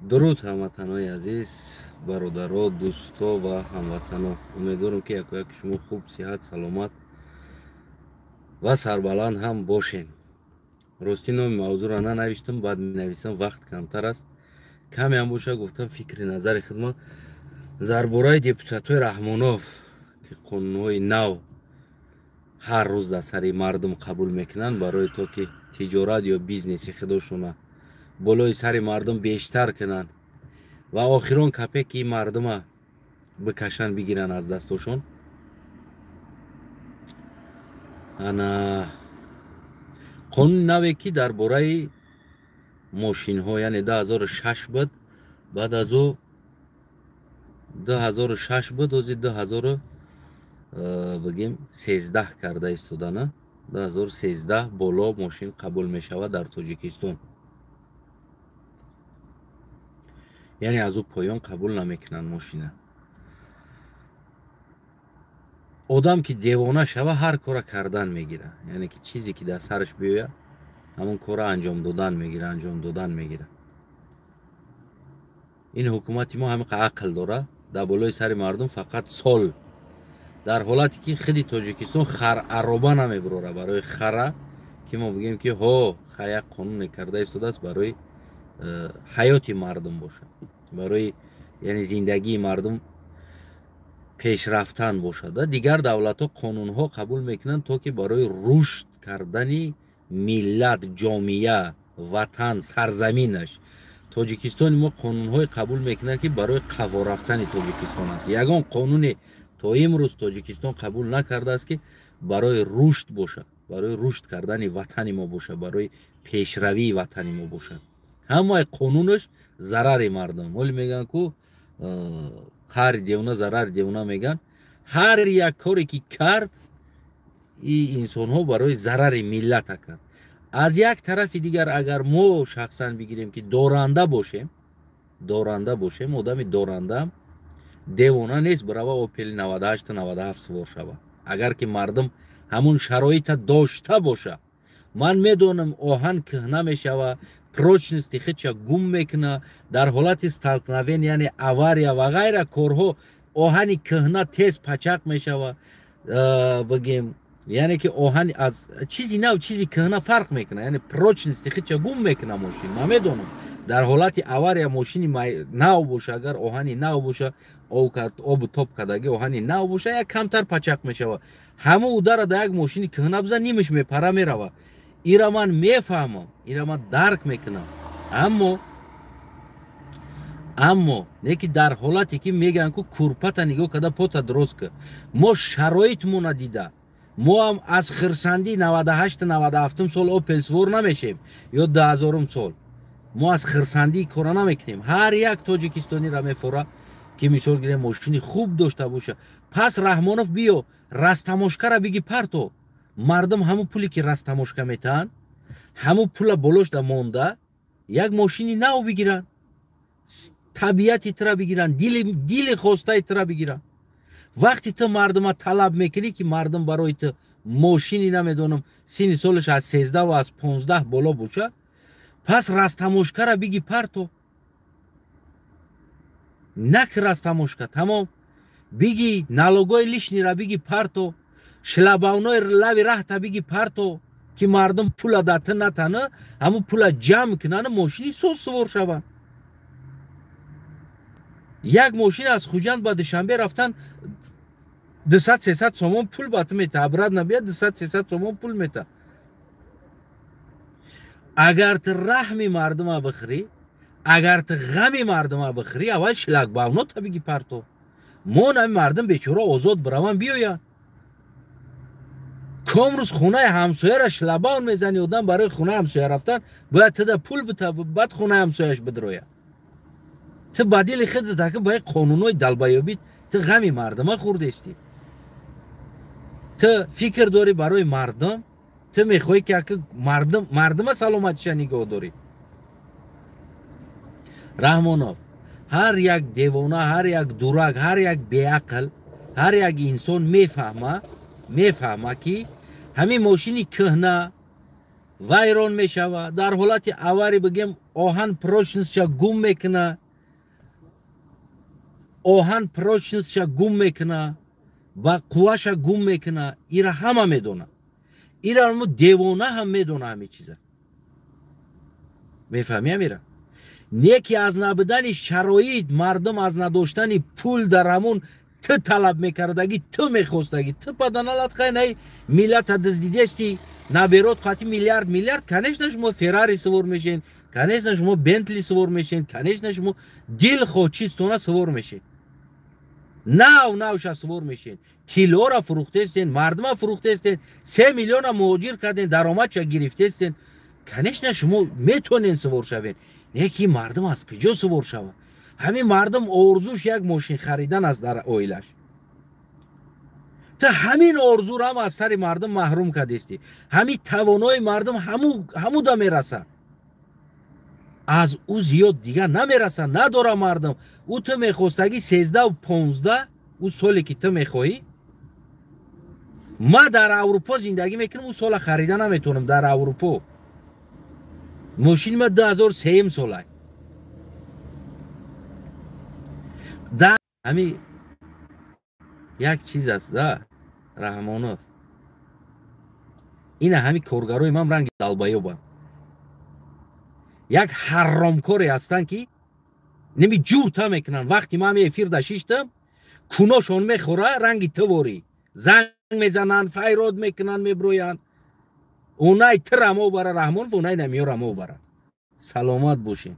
Дуруд, ҳамватанои азиз, бародаро, дӯсто ва ҳамватано. Умедворам, ки якояки шумо хуб, сиҳат, саломат ва сарбаланд ҳам бошед. Ростӣ, номи мавзӯъро нанавиштам, баъд менависам, вақт камтар аст. Камеам боша, гуфтам, фикри назари худма дар бораи депутатҳои Раҳмонов, ки қонунҳои нав ҳар рӯз дар сари мардум қабул мекунанд, барои то ки тиҷорат ё бизнеси худошона болои сари мардум бештар кунанд ва охирон копейки мардума бикашанд, бигиранд аз дастошон. Ана қонуни наве, ки дар бораи мошинҳо, яъне 2006 буд, баъд аз ӯ 2006 буд, ози 2000, бигем, 13 карда истодана. 2013 боло мошин қабул мешавад дар Тоҷикистон, яъне аз ӯ поён қабул намекунанд мошина. Одам ки девона шава, ҳар кора кардан мегира, яъне ки чизе ки дар сараш биёяд, ҳамон кора анҷом додан мегира, анҷом додан мегира. Ин ҳукумати мо ҳамиқа ақл дора, дар болои сари мардум фақат сол, дар ҳолате ки худи Тоҷикистон хар ароба намебурора барои хара, ки мо бигем, ки ҳо, як қонуне карда истодааст барои ҳаёти мардум бошад, барои, яъне, зиндагии мардум пешрафтан бошад. Дигар давлатҳо қонунҳо қабул мекунанд, то ки барои рушд кардани миллат, ҷомеа, ватан, сарзаминаш. Тоҷикистони мо қонунҳое қабул мекунад, ки барои қафо рафтани Тоҷикистон аст. Ягон қонуне то имрӯз Тоҷикистон қабул накардааст, ки барои рушд бошад, барои рушд кардани ватани мо бошад, барои пешравии ватани мо бошад. Ҳамаи қонунаш зарари мардум. Ҳоли мегӯянд, ку қаҳри девона зарари девона мегӯянд. Ҳар як коре ки кард, и инсонҳо барои зарари миллата кард. Аз як тарафи дигар, агар мо шахсан бигирем, ки доранда бошем, доранда бошем, одами дорандаам девона нест, бирава Опели 98, 97 сувор шава, агар ки мардум ҳамун шароита дошта боша. Ман медонам, оҳан кӯҳна мешава, прочности худша гум мекуна дар ҳолати столкновение, яъне авария ва ғайра корҳо. Оҳани кӯҳна тез пачақ мешава, бигем, яъне ки оҳани аз чизи нав, чизи кӯҳна фарқ мекунад, яъне прочности худша гум мекуна мошин. Ман медонам, дар ҳолати авария мошини нав боша, агар оҳани нав боша, обу тоб кардаги оҳани нав боша, як камтар пачақ мешава. Ҳамун удара дар як мошини кӯҳна бизан, нимаш мепара, мерава. Ира ман мефаҳмам, ира ман дарк мекунам. Аммо не ки дар ҳолате ки мегӯянд, ку курпата нигоҳ карда пота дурост ка. Мо шароитмона дида, мо ҳам аз хирсандӣ 98, 97 сол Опел сувор намешем ё 2000-ум сол. Мо аз хирсандӣ кора намекунем. Ҳар як тоҷикистониро мефора, ки мисол гирем, мошини хуб дошта боша. Пас, Раҳмонов, биё, растаможкара биги парто. Мардум ҳамун пуле ки растаможка метаҳанд, ҳамун пула болошда монда, як мошини нав бигиранд, табиати тура бигиранд, дили хостаи тура бигиранд. Вақте ту мардума талаб мекунӣ, ки мардум барои ту мошини, намедонам, синни солаш аз 13 ва аз 15 боло боша, пас растаможкара биги парто, нак растаможка тамом биги, налогои лишнира биги парто, шлагбаумои лави раҳта биги парто, ки мардум пула дар ту натана, ҳамун пула ҷамъ кунану мошини соз сувор шаванд. Як мошин аз Хуҷанд ба Душанбе рафтан 200, 300 сомон пул ба ту мета, обратно бия, 200, 300 сомон пул мета. Агар ту раҳми мардума бихӯрӣ, агар ту ғами мардума бихӯрӣ, аввал шлагбаумота биги парто, мо нами мардум бечора озод бираванд, биёянд. Ком рӯз хонаи ҳамсояра шлагбаум мезани, одам барои хонаи ҳамсоя рафтан бояд туда пул бита, баъд хонаи ҳамсояш бидрояд. Ту ба дили худат ака ба қонунҳои далбаёбӣ ту ғами мардума хӯрдестӣ. Ту фикр дорӣ барои мардум, ту мехоҳӣ, ки ака мардум, мардума саломатиша нигоҳ дорӣ. Раҳмонов, ҳар як девона, ҳар як дурак, ҳар як беақл, ҳар як инсон мефаҳма, мефаҳма, ки ҳамин мошини кӯҳна Вайрон мешава. Дар ҳолати аварӣ бигем, оҳан прочность ша гум мекуна, оҳан прочность ша гум мекуна ва қувваша гум мекуна. Ира ҳама медона, ира девона ҳам медона ҳамин чиза. Мефаҳми амира? Не ки аз набудани шароит, мардум аз надоштани пул дар ҳамун ту талаб мекардагӣ, ту мехостагӣ, ту паданалат хайнай миллата дуздидести, наберот қати миллиард миллиард. Конечно, шумо Феррари сувор мешен, конечно, шумо Бентли сувор мешен, конечно, шумо дилхоҳ чизтона сувор мешен, нав навша сувор мешен. Тиллора фурӯхтестен, мардума фурӯхтестен, 3 миллиона муҳоҷир карден, даромадша гирифтестен. Конечно, шумо метонен сувор шавен. Не ки мардум аз куҷо сувор шавад? Ҳамин мардум орзуш як мошин харидан аст дар оилаш. Ту ҳамин орзуро ҳам аз сари мардум маҳрум кардестӣ. Ҳамин тавонои мардум ҳамуда мераса, аз ӯ зиёд дигар намераса, надора мардум. Ӯ ту мехостагӣ 13-15, ӯ соле ки ту мехоҳӣ. Ма дар Аврупо зиндагӣ мекунам, ӯ сола харида наметавонам дар Аврупо. Мошини ма 2003 солай. Да, ҳами як чиз аст да, Раҳмонов. Ина ҳами коргарои ман ранги долбоёбанд, як ҳаромкоре ҳастанд, ки неми ҷурта мекунанд. Вақти ман эфир да шиштам, куношон мехӯра, ранги тиворӣ занг мезананд, файрод мекунанд, меброянд. Унай тира мобара, Раҳмонов, унай намиёра мобара. Саломат бошед.